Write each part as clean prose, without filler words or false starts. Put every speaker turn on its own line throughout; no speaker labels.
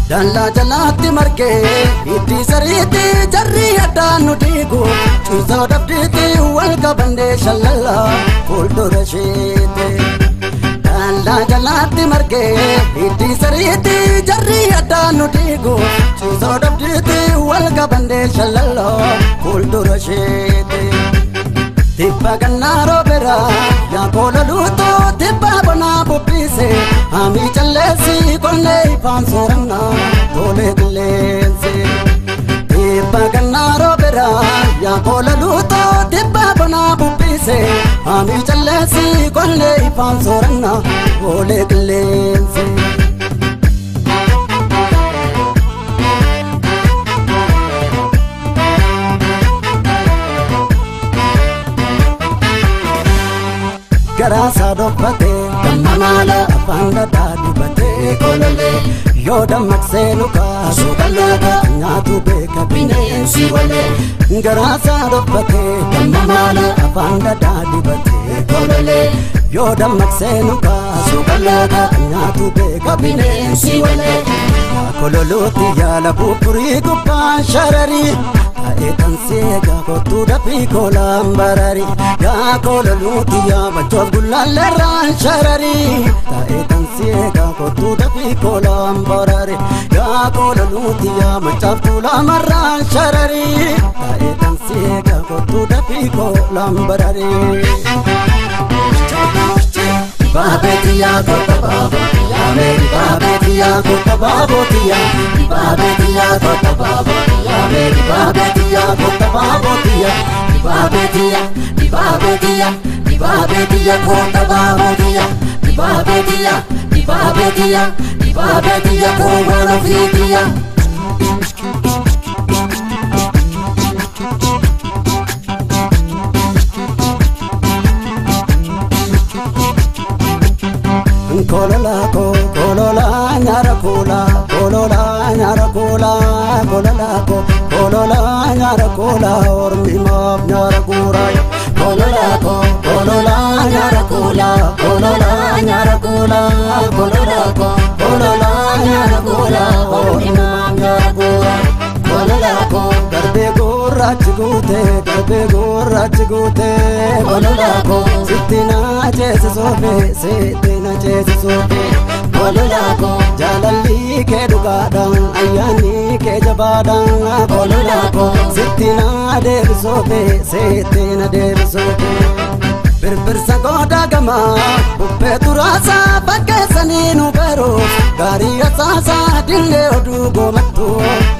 Dallaa jalaatti margee itti sariitti jarri addaan nu diigu ciisoo dhabdiitti wal qabannee shallala fuuldura isheetti. Dallaa jalaatti margee itti sariitti jarri addaan nu diigu ciisoo dhabdiitti wal qabannee shallala fuuldura isheetti. Tibba gannaa roobera yaa koololuutu tibba bonaa bubbise hamii calleessi qonnee ifaan soorannaa tolee qilleensi. Tibba gannaa roobera yaa koololuutu tibba bonaa bubbise hamii calleessi qonnee ifaan soorannaa tolee qilleensi. Garaasaa dhokfatee damma maala afaan dhadhaa dibatee kololee yoo dammaqsee nu kaasuu qal'aadha nyaatu beeka bineensi walee. Garaasaa dhokfatee damma maala afaan dhadhaa dibatee kololee yoo dammaqsee nu kaasuu qal'aadha nyaatu beeka bineensi walee. Kololuutti yaala buburii gubbaan shararii. Ta'ee seega kottuu dafii koolaan barari yaa koololuuti yaa bachoos gullaalleerraan sharari. Ta'ee seega kottuu dafii koolaan barari yaa koololuuti yaa machaaf tuulamarraan sharari. Ta'ee seega kottuu dafii koolaan barari. Baabeetiyaa kota baabotiyaa meeri baabeetiyaa kota baabotiyaa baabeetiyaa kota baabotiyaa meeri baabeetiyaa kota baabotiyaa baabeetiyaa baabeetiyaa baabeetiyaa kota baabotiyaa baabeetiyaa baabeetiyaa baabeetiyaa kowwan ofiitiyaa. Kolola ko kolola nyara kola kolola nyara kola kolola ko kolola nyara kola ormi maaf nyara gura kolola ko kolola nyara kola kolola nyara kola kolola ko kolola nyara kola ormi maaf nyara gura kolola ko garbee gurraachi guute garbee gurraachi guute kolola ko sitti na ceesisoofe sitti na ceesisoofe kolola ko jaalalli kee dhugaadhaan ayyaanni kee jabaadhaan kolola ko sitti na deebisoofe sitti na deebisoofe. Birbirsa goodaa gamaa bubbee turaasaa fakkeessanii nu baruuf gaarii asaasaa dillee oduu goomattu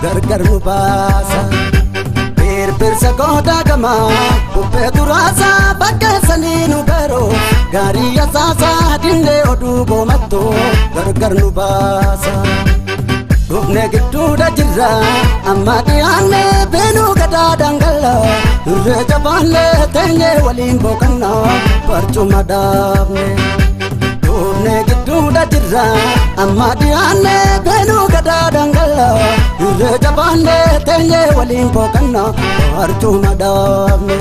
gargar nu baasa. Birbirsa goodaa gamaa bubbee turaasaa fakkeessanii nu baruuf gaarii asaasaa dillee oduu goomattu gargar nu baasa. Dhufne gidduudha jirra amma dhiyaanne beenuu gadaa dangala irree jabaanne teenyee waliin boqannaa barcuma dhaabne. Dhufne gidduudha jirra amma dhiyaanne beenuu gadaa dangala irree jabaanne teenyee waliin boqannaa barcuma dhaabne.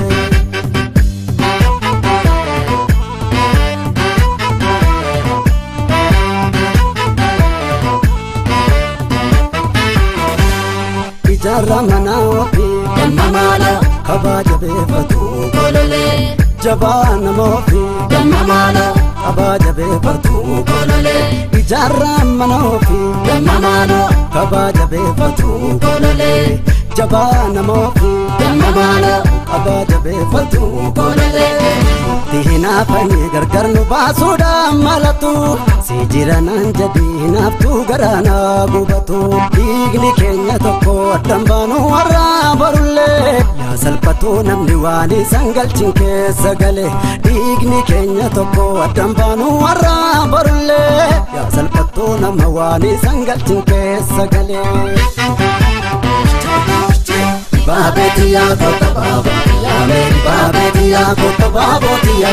Ijaarra mana ofii damma maala kabaaja beeffatu kololee jabaa nama ofii damma maala kabaaja beeffatu kololee Ijaarraan mana ofii
Damma maaloo
kabaa jabeeffatu
kololee
jabaa nama ofii
Damma maaloo
kabaa jabeeffatu
kololee
Itti hinaafanii gargar nu baasuudhaan malatu si jira naan jedhi hinaaftuu garaanaa gubatu dhiigni keenya tokko addan baanu warraa barullee yaa salphatu namni waan isaan galchin keessa gale dhiigni keenya tokko addan baanu warraa barullee yaa salphatu nama waan isaan galchin keessa gale. Baabetiya kota baabetiya meri baabetiya kota baabetiya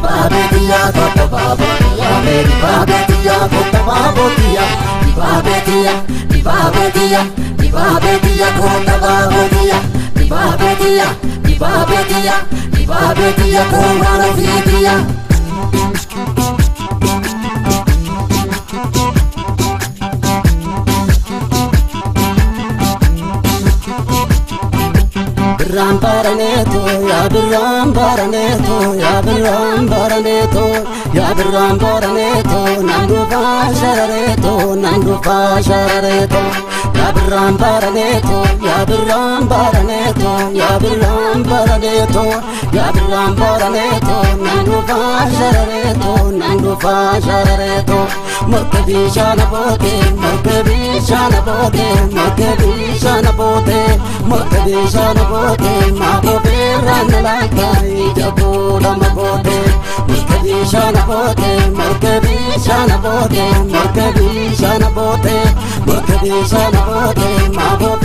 baabetiya kota baabetiya meri baabetiya kota baabetiya
Baabetiya baabetiya baabetiya kota baabetiya baabetiya baabetiya baabetiya koomana fiitiya.
Birraan baraneeto yaa birraan baraneeto yaa birraan baraneeto yaa birraan baraneeto naan dhufaa sharareeto naan dhufaa sharareeto yaa birraan baraneeto yaa birraan baraneeto yaa birraan baraneeto yaa birraan baraneeto naan dhufaa sharareeto naan dhufaa sharareeto morka bishaan abootee morka bishaan abootee morka bishaan abootee morka bishaan abootee maakoo beerraan laata ija fuula magootee morka bishaan abootee morka bishaan abootee morka bishaan abootee morka bishaan abootee maakoo